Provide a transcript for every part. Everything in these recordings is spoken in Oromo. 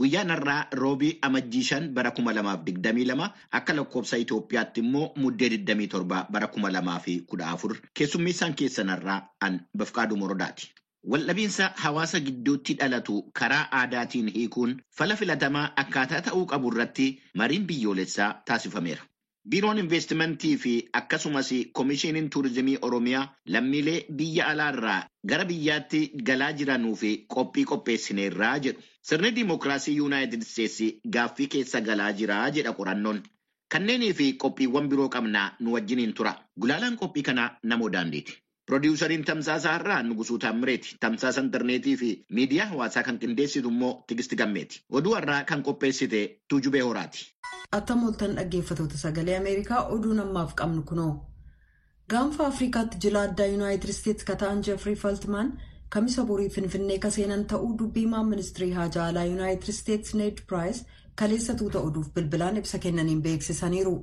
Guyyaan har'aa roobii amajjii 5 bara 2022 akka lakkoofsa Itoophiyaatti immoo muddee 27 bara 2014 keessummeessaan keessan har'aa an Bafqaaduu Morodaati. Waldhabiinsa hawaasa gidduutti dhalatu karaa aadaatiin hiikuun fala filatamaa akkaataa ta'uu qabu irratti mariin biyyoolessaa taasifameera. Biiroon Investimentii fi akkasumas Komishiiniin Turizimii Oromiyaa lammiilee biyya alaarraa gara biyyaatti galaa jiranuu fi qophii qopheessineerraa jedhu. Sirni Dimookiraasii Yuunaayitid Isteetsi gaaffii keessa galaa jiraa jedha qorannoon. Kanneenii fi qophiiwwan biroo qabnaa nu wajjiniin tura. Gulaalaan qophii kanaa namoo daandiiti. Pirodiwusariin Tamsaasa har'aa Nugusuu Taammireeti. Tamsaasa intarneetii fi miidiyaa hawaasaa kan qindeessitu immoo Tigisti Gammeeti. Oduu har'aa kan qopheessite Tuujubee Horaati. Attam ooltan dhaggeeffatoota sagalee Ameerikaa oduun ammaaf qabnu kunoo. Gaanfa Afrikaatti jila addaa Yuunaayitid Isteetsi ka ta'an Jeefrii Faltimaan kamisa borii Finfinnee ka seenan ta'uu dubbii himaan ministirii haajaa alaa Yuunaayitid Isteetsi Need Piraayis kaleessa tuuta oduuf bilbilaan ibsa kennaniin beeksisaniiru.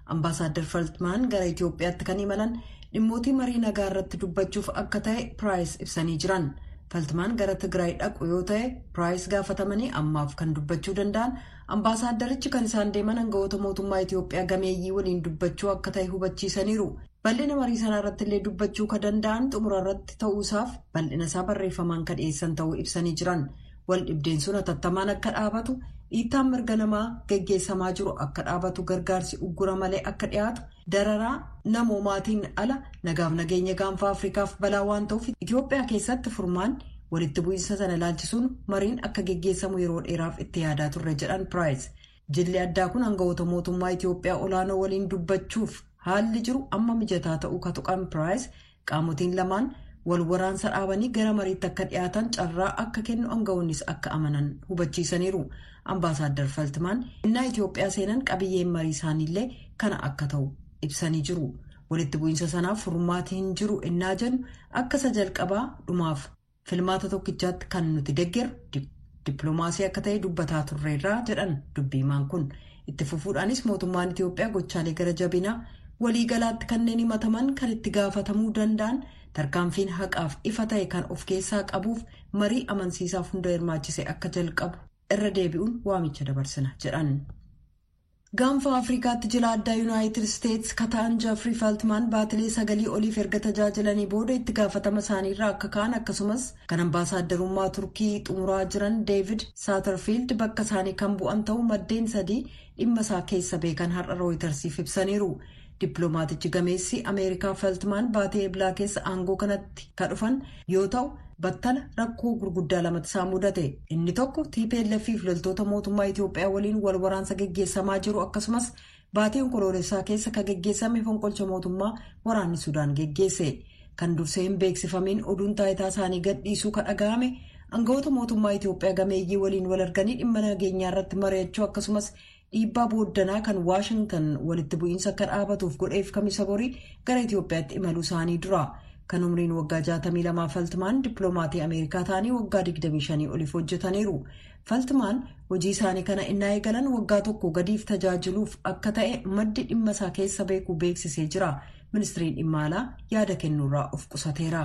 Ambaasaadder Faltimaan gara Itoophiyaatti kan imalan dhimmootii marii nagaa irratti dubbachuuf akka ta'e Piraayis ibsanii jiran. Faltimaan gara Tigraay dhaqu yoo ta'e Piraayis gaafatamanii ammaaf kan dubbachuu danda'an ambaasaaddarichi kan isaan deeman aangawoota mootummaa Itoophiyaa gameeyyii waliin dubbachuu akka ta'e hubachiisaniiru. Bal'ina marii sanaa irratti illee dubbachuu kan danda'an xumura irratti ta'uusaaf bal'ina isaa barreeffamaan kan dhiyeessan ta'uu ibsanii jiran. Wal dhibdeen sun hatattamaan akka dhaabatu dhiittaan mirga namaa geggeessamaa jiru akka dhaabatu gargaarsi uggura malee akka dhiyaatu dararaa namoomaatiin ala nagaaf nageenya gaanfa Afrikaaf balaa waan ta'uuf Itoophiyaa keessatti furmaan walitti bu'iinsa sana ilaalchisuun mariin akka geggeessamu yeroo dheeraaf itti yaadaa turre jedhan Piraayis. Jilli addaa kun aangawoota mootummaa Itoophiyaa olaanoo waliin dubbachuuf haalli jiru amma mijataa ta'uu ka tuqan Piraayis qaamotiin lamaan wal waraansa dhaabanii gara mariitti akka dhiyaatan carraa akka kennu aangawoonnis akka amanan hubachiisaniiru. Ambaasaadder Faltimaan innaa Itoophiyaa seenan qabiyyeen marii isaaniillee kana akka ta'u ibsanii jiru. Walitti bu'iinsa sanaaf furmaatiin jiru innaa jennu akka isa jalqabaa dhumaaf filmaata tokkichaatti kan nuti deggerru dippiloomaasii akka ta'e dubbataa turreerraa jedhan dubbiimaan kun. Itti fufuudhaanis mootummaan Itoophiyaa gochaalee gara jabinaa waliigalaatti kanneen himataman kan itti gaafatamuu danda'an tarkaanfiin haqaaf ifa ta'e kan of keessaa qabuuf marii amansiisaaf hunda hirmaachise akka jalqabu irra deebi'uun waamicha dabarsina jedhan. Gaanfa Afrikaatti jila addaa Yuunaayitid Isteetsi ka ta'an Jeefrii Faltimaan baatilee 9 oliif erga tajaajilanii booda itti gaafatama isaaniirraa akka ka'an akkasumas kan ambaasaaddarummaa Turkii xumuraa jiran Deevid Saatarfiild bakka isaanii kan bu'an ta'uu maddeen 3 dhimma isaa keessa beekan har'a Rooyitersiif ibsaniiru. Dippiloomaatichi gameessi Ameerikaa Faltimaan baatee eblaa keessa aangoo kanatti ka dhufan yoo ta'u battala rakkoo gurguddaa lamatti isaan mudate. Inni tokko TPLF fi loltoota mootummaa Itoophiyaa waliin wal waraansa geggeessamaa jiru akkasumas baatee onkoloolessaa keessa ka geggeessame fonqolcha mootummaa waraanni Sudaan geggeesse. Kan dursee hin beeksifamiin oduun taayitaa isaanii gadhiisuu ka dhaga'ame aangawoota mootummaa Itoophiyaa gameeyyii waliin wal arganii dhimma nageenyaa irratti mari'achuu akkasumas dhiibbaa booddanaa kan Waashingtan walitti bu'iinsa akka dhaabatuuf godheef kamisa borii gara Itoophiyaatti imaluu isaanii dura. Kan umriin waggaa 62 Faltimaan dippiloomaatii Ameerikaa ta'anii waggaa 25 oliif hojjetaniiru. Faltimaan hojii isaanii kana innaa eegalan waggaa tokko gadiif tajaajiluuf akka ta'e maddi dhimma isaa keessa beekuu beeksisee jira. Ministiriin dhimma alaa yaada kennuurraa of qusateera.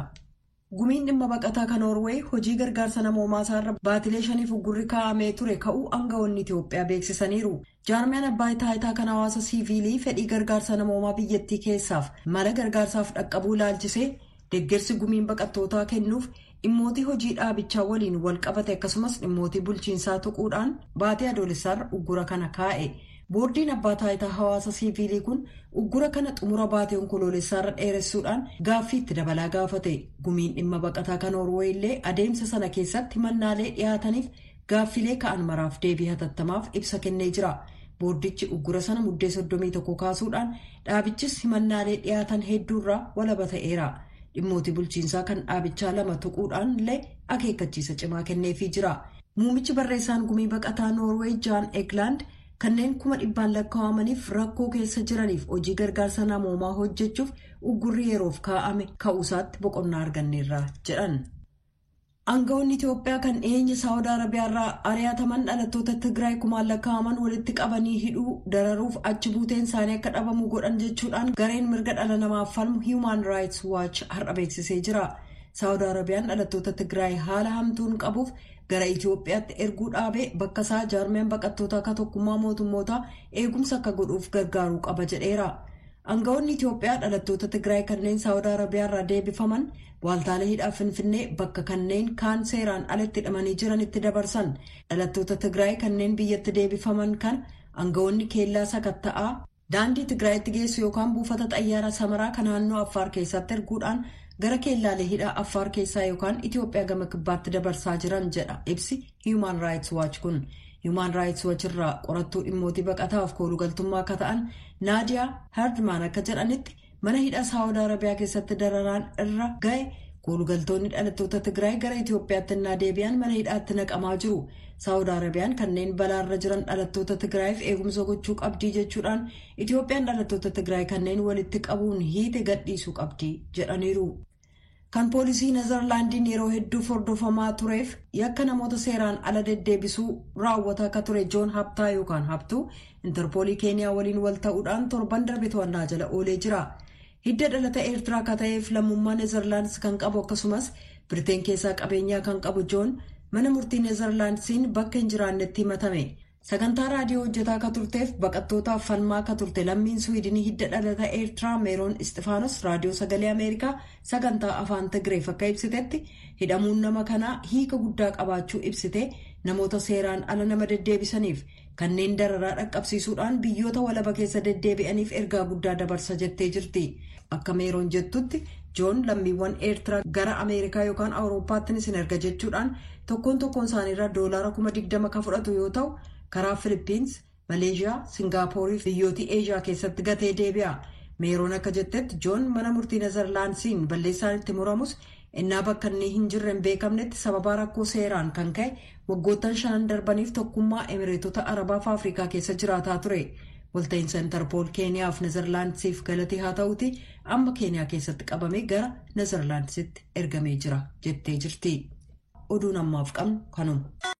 Gumiin dhimma baqataa kan Noorweey hojii gargaarsa namoomaa isaarra baatilee 5 uggurri kaa'amee ture ka'uu aangawoonni Itoophiyaa beeksisaniiru. Jaarmiyaan abbaa taayitaa kan hawaasa siiviilii fedhii gargaarsa namoomaa biyyattii keessaaf mala gargaarsaaf dhaqqabuu ilaalchisee deeggarsi gumiin baqattootaa kennuuf dhimmootii hojii dhaabichaa waliin wal qabate akkasumas dhimmootii bulchiinsaa tuquudhaan baatee adoolessaarra uggura kana kaa'e. Boordiin abbaa taayitaa hawaasa siiviilii kun uggura kana xumura baatee onkoloolessaarra dheeressuudhaan gaaffii itti dabalaa gaafate. Gumiin dhimma baqataa kan Noorweey illee adeemsa sana keessatti himannaalee dhiyaataniif gaaffilee ka'an maraaf deebii hatattamaaf ibsa kennee jira. Boordichi uggura sana muddee 31 kaasuudhaan dhaabichis himannaalee dhiyaatan hedduurraa walaba ta'eera. Dhimmooti bulchiinsaa kan dhaabichaa 2 tuquudhaan illee akeekkachiisa cimaa kenneefii jira. Muumichi barreessaan gumii baqataa Noorweey Jaan Eglaand kanneen 100,000 lakkaa'amaniif rakkoo keessa jiraniif hojii gargaarsa namoomaa hojjechuuf uggurri yeroof kaa'ame ka'uusaatti boqonnaa arganneerra jedhan. Aangawoonni Itoophiyaa kan dhiyeenya Saawud Arabiyaarraa ari'ataman dhalattoota Tigraay kumaan lakkaa'aman walitti qabanii hidhuu dararuuf achi buuteen isaanii akka dhabamu godhan jechuudhaan gareen mirga dhala namaaf falmu Human Rights Watch har'a beeksisee jira. Saawud Arabiyaan dhalattoota Tigraay haala hamtuun qabuuf gara Itoophiyaatti erguu dhaabee bakka isaa jaarmiyaan baqattoota akka tokkummaa mootummootaa eegumsa akka godhuuf gargaaruu qaba jedheera. Aangawoonni Itoophiyaa dhalattoota Tigraay kanneen Saawud Arabiyaa irraa deebifaman waaltaalee hidhaa Finfinnee bakka kanneen kaan seeraan alatti hidhamanii jiranitti dabarsan. Dhalattoota Tigraay kanneen biyyatti deebifaman kan aangawoonni keellaa sakatta'aa daandii Tigraayitti geessu yookaan buufata xayyaara Samaraa kan naannoo Affaar keessatti erguudhaan gara keellaalee hidhaa Affaar keessaa yookaan Itoophiyaa gama kibbaatti dabarsaa jiran jedha ibsi Human Rights Watch kun. Human Rights Watch irraa qorattuu dhimmootii baqataaf koolugaltummaa akka ta'an Naadiyaa Hardman akka jedhanitti mana hidhaa Saawud Arabiyaa keessatti dararaan irra ga'e koolugaltoonni dhalattoota Tigraay gara Itoophiyaatti innaa deebi'an mana hidhaatti naqamaa jiru. Saawud Arabiyaan kanneen balaarra jiran dhalattoota Tigraayiif eegumsa gochuu qabdii jechuudhaan Itoophiyaan dhalattoota Tigraay kanneen walitti qabuun hiite gadhiisuu qabdii jedhaniiru. Kan poolisii Nezerlaandiin yeroo hedduu hordofamaa tureef yakka namoota seeraan ala deddeebisuu raawwataa akka ture Joon Habtaa yookaan Habtuu Intarpoolii Keeniyaa waliin wal ta'uudhaan torban darbe to'annaa jala oolee jira. Hidda dhalata Eertiraa akka ta'eef lammummaa Nezerlaandis kan qabu akkasumas Biriteen keessaa qabeenyaa kan qabu Joon mana murtii Nezerlaandisiin bakka hin jiraannetti himatame. Sagantaa raadiyoo hojjetaa akka turteef baqattootaaf falmaa akka turte lammiin Suwiidinii hidda dhalata Eertiraa Meeroon Isxifaanos raadiyoo sagalee Ameerikaa sagantaa afaan Tigreef akka ibsitetti hidhamuun nama kanaa hiika guddaa qabaachuu ibsite namoota seeraan ala nama deddeebisaniif kanneen dararaa dhaqqabsiisuudhaan biyyoota walaba keessa deddeebi'aniif ergaa guddaa dabarsa jettee jirti. Akka Meeroon jettutti Joon lammiiwwan Eertiraa gara Ameerikaa yookaan Awurooppaatti isin erga jechuudhaan tokkoon tokkoon isaaniirraa $20,000 kan fudhatu yoo ta'u, karaa Filippins, Maleeshiyaa, Singaaporii fi biyyoota Eeshiyaa keessatti gatee deebi'a. Meeroon akka jettetti Joon mana murtii Nezerlaandsiin balleessaan itti muramus innaa bakka inni hin jirre hin beekamnetti sababa rakkoo seeraan kan ka'e waggoottan 5 darbaniif tokkummaa Emireetota Arabaa fi Afrikaa keessa jiraataa ture. Walta'iinsa Intarpool Keeniyaa fi Nezerlaandsiif galatee haa ta'uti amma Keeniyaa keessatti qabamee gara Nezerlaandsitti ergamee jira jettee jirti. Oduun ammaaf qabnu kanuma.